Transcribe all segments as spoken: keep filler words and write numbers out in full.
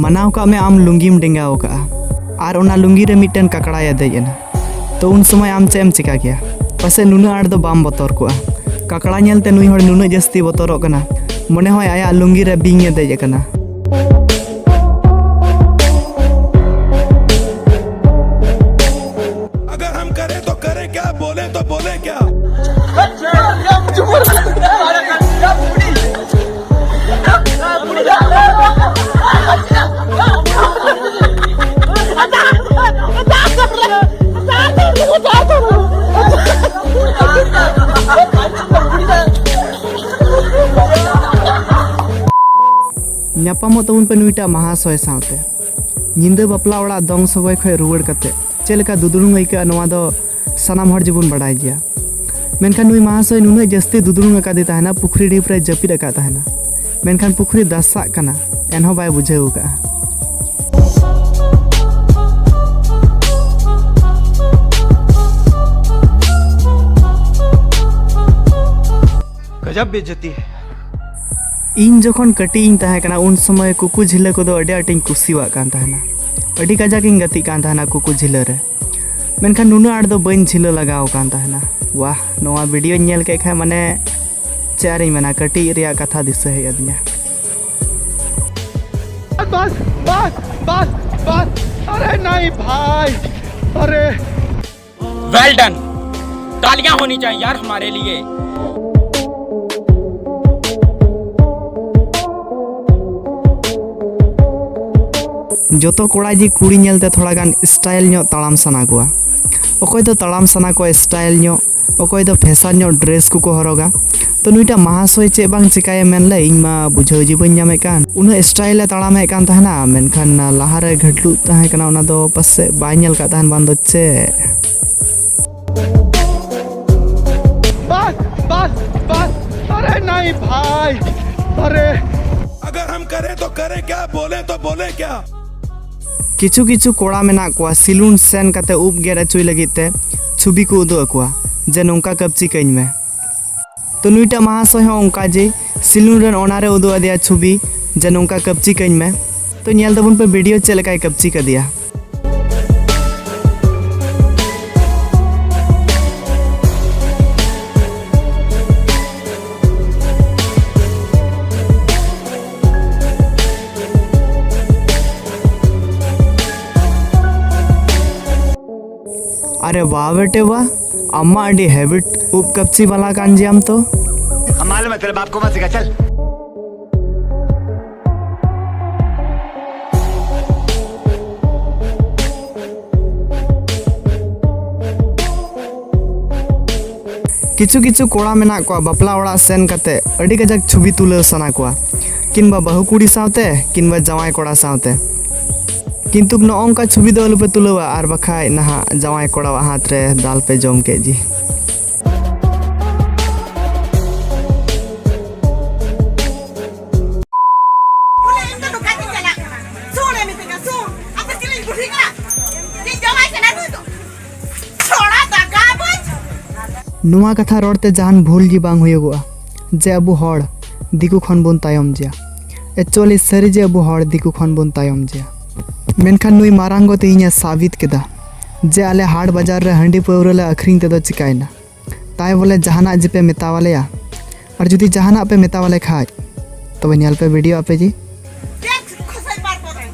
ᱢᱟᱱᱟᱣ ᱠᱟᱜ ᱢᱮ, ᱟᱢ ᱞᱩᱝᱜᱤᱢ ᱰᱮᱸᱜᱟᱣ ᱟᱠᱟᱜᱼᱟ ᱟᱨ ᱚᱱᱟ ᱞᱩᱝᱜᱤ ᱨᱮ ᱢᱤᱫᱴᱮᱱ ᱠᱟᱠᱲᱟᱭ ᱫᱮᱡ ᱮᱱᱟ᱾ ᱛᱚ, ᱩᱱ ᱥᱚᱢᱚᱭ ᱟᱢ ᱪᱮᱫ ᱮᱢ ᱪᱮᱠᱟ ᱠᱮᱭᱟ? ᱯᱟᱥᱮᱡ ᱱᱩᱱᱟᱹᱜ ᱟᱸᱴ ᱫᱚ ᱵᱟᱢ ᱵᱚᱛᱚᱨ ᱠᱚᱜᱼᱟ᱾ ᱠᱟᱠᱲᱟ ᱧᱮᱞᱛᱮ ᱱᱩᱭ ᱦᱚᱲ ᱱᱩᱱᱟᱹᱜ ᱡᱟᱹᱥᱛᱤ ᱵᱚᱛᱚᱨᱚᱜ ᱠᱟᱱᱟ, ᱢᱚᱱᱮ ᱦᱚᱭ ᱟᱭᱟᱜ ᱞᱩᱝᱜᱤ ᱨᱮ ᱵᱤᱧ ᱮ ᱫᱮᱡ ᱟᱠᱟᱱᱟ᱾ अगर हम करें तो करें क्या, बोले तो बोले क्या? ᱧᱟᱯᱟᱢᱚᱜ ᱛᱟᱵᱚᱱ ᱯᱮ ᱱᱩᱭᱴᱟᱜ ᱢᱟᱦᱟᱥᱚᱭ ᱥᱟᱶᱛᱮ᱾ ᱧᱤᱫᱟᱹ ᱵᱟᱯᱞᱟ ᱚᱲᱟᱜ ᱫᱚᱝ ᱥᱚᱜᱚᱭ ᱠᱷᱚᱱ ᱨᱩᱣᱟᱹᱲ ᱠᱟᱛᱮ ᱪᱮᱫ ᱞᱮᱠᱟ ᱫᱩᱫᱲᱩᱝ ᱟᱹᱭᱠᱟᱹᱜᱼᱟ, ᱱᱚᱣᱟ ᱫᱚ ᱥᱟᱱᱟᱢ ᱦᱚᱲ ᱜᱮᱵᱚᱱ ᱵᱟᱰᱟᱭ ᱜᱮᱭᱟ᱾ ᱢᱮᱱᱠᱷᱟᱱ ᱱᱩᱭ ᱢᱟᱦᱟᱥᱚᱭ ᱱᱩᱱᱟᱹᱜ ᱡᱟᱹᱥᱛᱤ ᱫᱩᱫᱲᱩᱝ ᱟᱠᱟᱫᱮ ᱛᱟᱦᱮᱱᱟ, ᱯᱩᱠᱷᱨᱤ ᱰᱷᱤᱯ ᱨᱮ ᱡᱟᱹᱯᱤᱫ ᱟᱠᱟᱫ ᱛᱟᱦᱮᱱᱟ, ᱢᱮᱱᱠᱷᱟᱱ ᱯᱩᱠᱷᱨᱤ ᱫᱟᱥᱟᱜ ᱠᱟᱱᱟ, ᱮᱱᱦᱚᱸ ᱵᱟᱭ ᱵᱩᱡᱷᱟᱹᱣ ᱟᱠᱟᱫᱼᱟ᱾ गजब बेइज्जती है। ᱤᱧ ᱡᱚᱠᱷᱚᱱ ᱠᱟᱹᱴᱤᱡ ᱤᱧ ᱛᱟᱦᱮᱸ ᱠᱟᱱᱟ, ᱩᱱ ᱥᱚᱢᱚᱭ ᱠᱩᱠᱩ ᱡᱷᱤᱞᱟᱹ ᱠᱚᱫᱚ ᱟᱹᱰᱤ ᱟᱸᱴᱤᱧ ᱠᱩᱥᱤᱭᱟᱜ ᱠᱟᱱ ᱛᱟᱦᱮᱱᱟ᱾ ᱟᱹᱰᱤ ᱠᱟᱡᱟᱠ ᱤᱧ ᱜᱟᱛᱮᱜ ᱠᱟᱱ ᱛᱟᱦᱮᱱᱟ ᱠᱩᱠᱩ ᱡᱷᱤᱞᱟᱹ ᱨᱮ, ᱢᱮᱱᱠᱷᱟᱱ ᱱᱩᱱᱟᱹᱜ ᱟᱸᱴ ᱫᱚ ᱵᱟᱹᱧ ᱡᱷᱤᱞᱟᱹ ᱞᱟᱜᱟᱣ ᱠᱟᱱ ᱛᱟᱦᱮᱱᱟ᱾ ᱣᱟᱦ, ᱱᱚᱣᱟ ᱵᱷᱤᱰᱤᱭᱳᱧ ᱧᱮᱞ ᱠᱮᱫ ᱠᱷᱟᱱ, ᱢᱟᱱᱮ, ᱪᱮᱫ ᱟᱨᱤᱧ ᱢᱮᱱᱟ, ᱠᱟᱹᱴᱤᱡ ᱨᱮᱭᱟᱜ ᱠᱟᱛᱷᱟ ᱫᱤᱥᱟᱹ ᱦᱮᱡ ᱟᱹᱫᱤᱧᱟ᱾ बस, बस, बस, बस। अरे नहीं भाई, अरे। Well done. तालियां होनी चाहिए यार हमारे लिए। ᱡᱚᱛᱚ ᱠᱚᱲᱟ ᱜᱮ ᱠᱩᱲᱤ ᱧᱮᱞᱛᱮ ᱛᱷᱚᱲᱟ ᱜᱟᱱ ᱥᱴᱟᱭᱤᱞ ᱧᱚᱜ ᱛᱟᱲᱟᱢ ᱥᱟᱱᱟ ᱠᱚᱣᱟ᱾ ᱚᱠᱚᱭ ᱫᱚ ᱛᱟᱲᱟᱢ ᱥᱟᱱᱟ ᱠᱚᱣᱟ ᱥᱴᱟᱭᱤᱞ ᱧᱚᱜ, ᱚᱠᱚᱭ ᱫᱚ ᱯᱷᱮᱥᱚᱱ ᱧᱚᱜ ᱰᱨᱮᱥ ᱠᱚᱠᱚ ᱦᱚᱨᱚᱜᱟ᱾ ᱛᱚ, ᱱᱩᱭᱴᱟᱜ ᱢᱟᱦᱟᱥᱚᱭ ᱪᱮᱫ ᱵᱟᱝ ᱪᱮᱠᱟᱭᱮ ᱢᱮᱱ ᱞᱮ, ᱤᱧ ᱢᱟ ᱵᱩᱡᱷᱟᱹᱣ ᱜᱮ ᱵᱟᱹᱧ ᱧᱟᱢᱮᱫ ᱠᱟᱱ᱾ ᱩᱱᱟᱹᱜ ᱥᱴᱟᱭᱤᱞ ᱮ ᱛᱟᱲᱟᱢᱮᱫ ᱠᱟᱱ ᱛᱟᱦᱮᱱᱟ, ᱢᱮᱱᱠᱷᱟᱱ ᱞᱟᱦᱟᱨᱮ ᱜᱷᱟᱹᱴᱞᱩᱜ ᱛᱟᱦᱮᱸ ᱠᱟᱱᱟ, ᱚᱱᱟ ᱫᱚ ᱯᱟᱥᱮᱡ ᱵᱟᱭ ᱧᱮᱞ ᱠᱟᱜ ᱛᱟᱦᱮᱱ ᱵᱟᱝ ᱫᱚ ᱪᱮᱫ᱾ बस, बस, बस। अरे नहीं भाई, अरे। अगर हम करें तो करें क्या, बोले तो बोले क्या? ᱠᱤᱪᱷᱩ ᱠᱤᱪᱷᱩ ᱠᱚᱲᱟ ᱢᱮᱱᱟᱜ ᱠᱚᱣᱟ, ᱥᱤᱞᱩᱱ ᱥᱮᱱ ᱠᱟᱛᱮ ᱩᱵ ᱜᱮᱫ ᱦᱚᱪᱚᱭ ᱞᱟᱹᱜᱤᱫ ᱛᱮ ᱪᱷᱚᱵᱤ ᱠᱚ ᱩᱫᱩᱜ ᱟᱠᱚᱣᱟ ᱡᱮ, "ᱱᱚᱝᱠᱟ ᱠᱟᱹᱯᱪᱤ ᱠᱟᱹᱧ ᱢᱮ᱾" ᱛᱚ ᱱᱩᱭᱴᱟᱜ ᱢᱟᱦᱟᱥᱚᱭ ᱦᱚᱸ ᱚᱱᱠᱟ ᱡᱮ ᱥᱤᱞᱩᱱ ᱨᱮᱱ ᱚᱱᱟᱨᱮ ᱩᱫᱩᱜ ᱟᱫᱮᱭᱟ ᱪᱷᱚᱵᱤ ᱡᱮ ᱱᱚᱝᱠᱟ ᱠᱟᱹᱯᱪᱤ ᱠᱟᱹᱧ ᱢᱮ᱾ ᱛᱚ ᱧᱮᱞ ᱛᱟᱵᱚᱱ ᱯᱮ ᱵᱷᱤᱰᱤᱭᱳ ᱪᱮᱫ ᱞᱮᱠᱟᱭ ᱠᱟᱹᱯᱪᱤ ᱠᱟᱫᱮᱭᱟ᱾ ᱟᱨᱮ ᱵᱟ ᱵᱮᱴᱮ ᱵᱟ, ᱟᱢ ᱢᱟ ᱟᱹᱰᱤ ᱦᱮᱵᱤᱴ ᱩᱵ ᱠᱟᱹᱯᱪᱤ ᱵᱟᱞᱟ ᱠᱟᱱ ᱜᱮᱭᱟᱢ ᱛᱚ᱾ हम मालूम है, तेरे बाप को मत सिखा, चल। ᱠᱤᱪᱷᱩ ᱠᱤᱪᱷᱩ ᱠᱚᱲᱟ ᱢᱮᱱᱟᱜ ᱠᱚᱣᱟ, ᱵᱟᱯᱞᱟ ᱚᱲᱟᱜ ᱥᱮᱱ ᱠᱟᱛᱮ ᱟᱹᱰᱤ ᱠᱟᱡᱟᱠ ᱪᱷᱚᱵᱤ ᱛᱩᱞᱟᱹᱣ ᱥᱟᱱᱟ ᱠᱚᱣᱟ, ᱠᱤᱱᱵᱟ ᱵᱟᱹᱦᱩ ᱠᱩᱲᱤ ᱥᱟᱶᱛᱮ, ᱠᱤᱱᱵᱟ ᱡᱟᱶᱟᱭ ᱠᱚᱲᱟ ᱥᱟᱶᱛᱮ᱾ ᱠᱤᱱᱛᱩ ᱱᱚᱜᱼᱚ ᱱᱚᱝᱠᱟ ᱪᱷᱚᱵᱤ ᱫᱚ ᱟᱞᱚᱯᱮ ᱛᱩᱞᱟᱹᱣᱟ, ᱟᱨ ᱵᱟᱠᱷᱟᱡ ᱱᱟᱦᱟᱜ ᱡᱟᱶᱟᱭ ᱠᱚᱲᱟᱣᱟᱜ ᱦᱟᱛ ᱨᱮ ᱫᱟᱞ ᱯᱮ ᱡᱚᱢ ᱠᱮᱫ ᱡᱤ᱾ ᱵᱚᱞᱮ, ᱤᱧ ᱫᱚ ᱱᱚᱝᱠᱟ ᱛᱤᱧ ᱪᱟᱞᱟᱜ ᱠᱟᱱᱟ᱾ ᱥᱩᱱ ᱮ ᱢᱤᱛᱟᱹᱧᱟ, ᱥᱩᱱ᱾ ᱟᱯᱮ ᱪᱮᱫ ᱞᱤᱧ ᱵᱩᱰᱷᱤ ᱠᱟᱱᱟ? ᱪᱮᱫ ᱡᱚᱢᱟᱭ ᱠᱟᱱᱟ ᱱᱩᱭ ᱫᱚ? ᱛᱷᱚᱲᱟ ᱫᱟᱠᱟ ᱵᱩᱡᱽ᱾ ᱱᱚᱣᱟ ᱠᱟᱛᱷᱟ ᱨᱚᱲ ᱛᱮ ᱡᱟᱦᱟᱱ ᱵᱷᱩᱞ ᱜᱮ ᱵᱟᱝ ᱦᱩᱭᱩᱜᱚᱜᱼᱟ ᱡᱮ ᱟᱵᱚ ᱦᱚᱲ ᱫᱤᱠᱩ ᱠᱷᱚᱱ ᱵᱚᱱ ᱛᱟᱭᱚᱢ ᱜᱮᱭᱟ᱾ Actually, ᱥᱟᱹᱨᱤ ᱡᱮ ᱟᱵᱚ ᱦᱚᱲ ᱫᱤᱠᱩ ᱠᱷᱚᱱ ᱵᱚᱱ ᱛᱟᱭᱚᱢ ᱜᱮᱭᱟ᱾ ᱢᱮᱱᱠᱷᱟᱱ ᱱᱩᱭ ᱢᱟᱨᱟᱝ ᱜᱚ ᱛᱮᱦᱮᱧ ᱮ ᱥᱟᱵᱤᱛ ᱠᱮᱫᱟ ᱡᱮ ᱟᱞᱮ ᱦᱟᱴ ᱵᱟᱡᱟᱨ ᱨᱮ ᱦᱟᱺᱰᱤ ᱯᱟᱹᱣᱨᱟᱹ ᱞᱮ ᱟᱹᱠᱷᱨᱤᱧ ᱛᱮᱫᱚ ᱪᱤᱠᱟᱭᱮᱱᱟ? ᱛᱟᱭ ᱵᱚᱞᱮ ᱡᱟᱦᱟᱱᱟᱜ ᱡᱮᱯᱮ ᱢᱮᱛᱟᱣᱟᱞᱮᱭᱟ, ᱟᱨ ᱡᱩᱫᱤ ᱡᱟᱦᱟᱱᱟᱜ ᱯᱮ ᱢᱮᱛᱟᱣᱟᱞᱮ ᱠᱷᱟᱡ, ᱛᱚᱵᱮ ᱧᱮᱞ ᱯᱮ ᱵᱷᱤᱰᱤᱭᱳ ᱟᱯᱮ ᱡᱮ᱾ ᱪᱮᱫ ᱠᱷᱚᱥᱚᱭ ᱵᱟᱨ ᱯᱚᱨᱮ?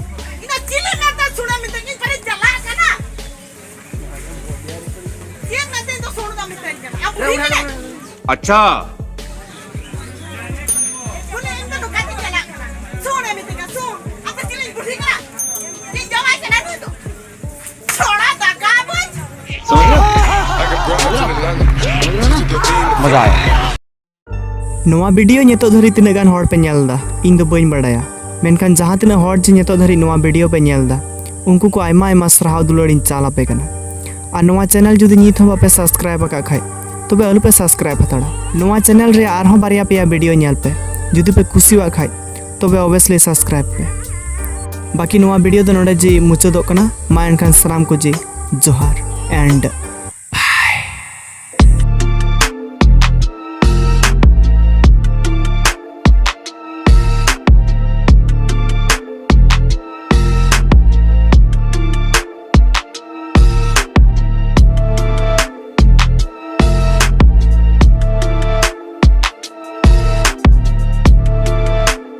ᱤᱧ ᱫᱚ ᱪᱤᱞᱤ ᱢᱮᱱᱛᱮ ᱥᱩᱲᱟᱹ ᱢᱮᱛᱟᱹᱧ? ᱤᱧ ᱯᱟᱨᱤᱧ ᱪᱟᱞᱟᱜ ᱠᱟᱱᱟ᱾ ᱪᱮᱫ ᱢᱮᱱᱛᱮ ᱤᱧ ᱫᱚ ᱥᱩᱲ ᱫᱚ ᱢᱮᱛᱟᱹᱧ ᱠᱟᱱᱟ? ᱟᱢ ᱵᱩᱰᱷᱤ ᱠᱟᱱᱟᱭ? ᱟᱪᱪᱷᱟ᱾ ᱵᱚᱞᱮ ᱤᱧ ᱫᱚ ᱱᱚᱝᱠᱟ ᱛᱤᱧ ᱪᱟᱞᱟᱜ ᱠᱟᱱᱟ᱾ ᱥᱩᱲ ᱮ ᱢᱮᱛᱟᱹᱧᱟ, ᱥᱩᱲ᱾ ᱟᱢ ᱫᱚ ᱪᱤᱞᱤᱧ ᱵᱩᱰᱷᱤ ᱠᱟᱱᱟ? ᱪᱮᱫ ᱡᱟᱶᱟᱭ ᱠᱟᱱᱟ ᱱᱩᱭ ᱫᱚ? ᱛᱷᱚᱲᱟ ᱫᱟᱠᱟ ᱵᱩᱡᱽ᱾ ᱱᱚᱣᱟ ᱵᱷᱤᱰᱤᱭᱳ ᱱᱤᱛᱚᱜ ᱫᱷᱟᱹᱨᱤᱡ ᱛᱤᱱᱟᱹᱜ ᱜᱟᱱ ᱦᱚᱲ ᱯᱮ ᱧᱮᱞ ᱮᱫᱟ, ᱤᱧ ᱫᱚ ᱵᱟᱹᱧ ᱵᱟᱲᱟᱭᱟ, ᱢᱮᱱᱠᱷᱟᱱ ᱡᱟᱦᱟᱸ ᱛᱤᱱᱟᱹᱜ ᱦᱚᱲ ᱡᱮ ᱱᱤᱛᱚᱜ ᱫᱷᱟᱹᱨᱤᱡ ᱱᱚᱣᱟ ᱵᱷᱤᱰᱤᱭᱳ ᱯᱮ ᱧᱮᱞ ᱮᱫᱟ, ᱩᱱᱠᱩ ᱠᱚ ᱟᱭᱢᱟ ᱟᱭᱢᱟ ᱥᱟᱨᱦᱟᱣ ᱫᱩᱞᱟᱹᱲ ᱤᱧ ᱪᱟᱞ ᱟᱯᱮ ᱠᱟᱱᱟ᱾ ᱟᱨ ᱱᱚᱣᱟ ᱪᱮᱱᱮᱞ ᱡᱩᱫᱤ ᱱᱤᱛ ᱦᱚᱸ ᱵᱟᱯᱮ ᱥᱟᱵᱥᱠᱨᱟᱭᱤᱵ ᱟᱠᱟᱫ ᱠᱷᱟᱡ, ᱛᱚᱵᱮ ᱟᱞᱚᱯᱮ ᱥᱟᱵᱥᱠᱨᱟᱭᱤᱵ ᱦᱟᱛᱟᱲᱟ᱾ ᱱᱚᱣᱟ ᱪᱮᱱᱮᱞ ᱨᱮ ᱟᱨᱦᱚᱸ ᱵᱟᱨᱭᱟ ᱯᱮᱭᱟ ᱵᱷᱤᱰᱤᱭᱳ ᱧᱮᱞ ᱯᱮ, ᱡᱩᱫᱤ ᱯᱮ ᱠᱩᱥᱤᱣᱟᱜ ᱠᱷᱟᱡ, ᱛᱚᱵᱮ ᱚᱵᱤᱭᱟᱥᱞᱤ ᱥᱟᱵᱥᱠᱨᱟᱭᱤᱵ ᱯᱮ᱾ ᱵᱟᱠᱤ ᱱᱚᱣᱟ ᱵᱷᱤᱰᱤᱭᱳ ᱫᱚ ᱱᱚᱰᱮ ᱡᱮ ᱢᱩᱪᱟᱹᱫᱚᱜ ᱠᱟᱱᱟ᱾ ᱢᱟ ᱮᱱᱠᱷᱟᱱ ᱥᱟᱱᱟᱢ ᱠᱚ ᱡᱮ ᱡᱚᱦᱟᱨ and